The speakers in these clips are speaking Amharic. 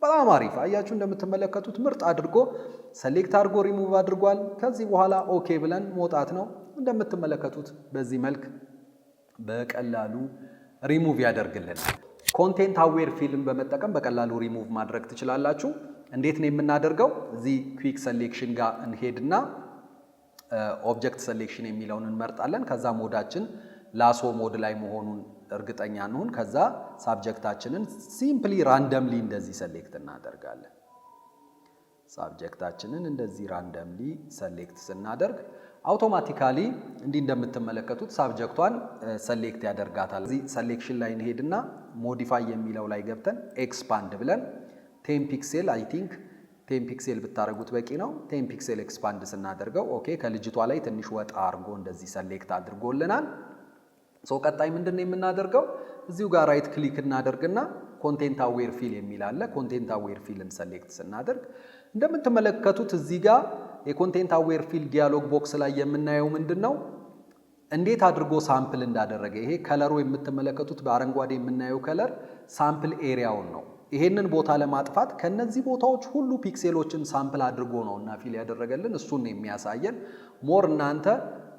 በጣም አሪፍ። አያችሁ፣ እንደምትመለከቱት ምርጥ አድርጎ select አድርጎ ሪሙቭ አድርጓል። ከዚህ በኋላ okay ብለን መውጣት ነው። እንደምትመለከቱት በዚህ መልክ በቀላሉ ሪሙቭ ያደርግልናል። Content aware fill ን በመጠቀም በቀላሉ ሪሙቭ ማድረግ ትችላላችሁ። እንዴት ነው የምናደርገው? እዚህ quick selection ጋር እንሄድና object selection የሚለውን እንመርጣለን። ከዛ mode ኣችን lasso mode ላይ መሆኑን እርግጠኛ እንሁን። ከዛ subject ኣችንን simply randomly እንደዚህ select እናደርጋለን። Subject ኣችንን እንደዚህ randomly select ስናደርግ automatically እንዲህ እንደምትመለከቱት subject ቷን select ያደርጋታል። እዚህ selection ላይ እንሄድና modify የሚለው ላይ ገብተን expand ብለን 10 pixel፣ I think 10 pixel ብታደርጉት በቂ ነው። 10 pixel expand ስናደርገው okay ከልጅቷ ላይ ትንሽ ወጣ አድርጎ እንደዚህ select አድርጎልናል። So ቀጣይ ምንድን ነው የምናደርገው? እዚሁ ጋር right click እናደርግና content aware fill የሚል አለ። Content aware fill ን select ስናደርግ እንደምትመለከቱት እዚህ ጋር የ content aware fill dialog box ላይ የምናየው ምንድን ነው? እንዴት አድርጎ sample እንዳደረገ። ይሄ color ኡ የምትመለከቱት በአረንጓዴ የምናየው color sample area ውን ነው። ይሄንን ቦታ ለማጥፋት ከነዚህ ቦታዎች ሁሉ pixel ኦችን sample አድርጎ ነው እና fill ያደረገልን፣ እሱን ነው የሚያሳየን። More እናንተ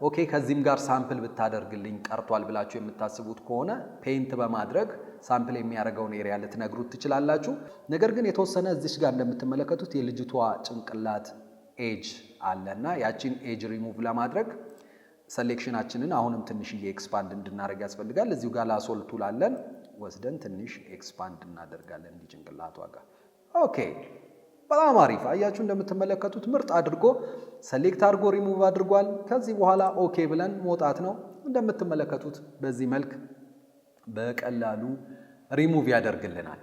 okay ከዚህም ጋር sample ብታደርግልኝ ቀርቷል ብላችሁ የምታስቡት ከሆነ paint በማድረግ sample የሚያደርገውን area ልትነግሩት ትችላላችሁ። ነገር ግን የተወሰነ እዚች ጋር እንደምትመለከቱት የልጅቷ ጭንቅላት ኤጅ አለና ያቺን ኤጅ ሪሙቭ ለማድረግ selection ኣችንን አሁንም ትንሽዬ expand እንድናደርግ ያስፈልጋል። እዚሁ ጋር lasso tool አለን፣ ወስደን ትንሽ expand እናደርጋለን እንዲህ ጭንቅላቷ ጋር። Okay፣ በጣም አሪፍ። አያችሁ፣ እንደምትመለከቱት ምርጥ አድርጎ select አድርጎ ሪሙቭ አድርጓል። ከዚህ በኋላ okay ብለን መውጣት ነው። እንደምትመለከቱት በዚህ መልክ በቀላሉ ሪሙቭ ያደርግልናል።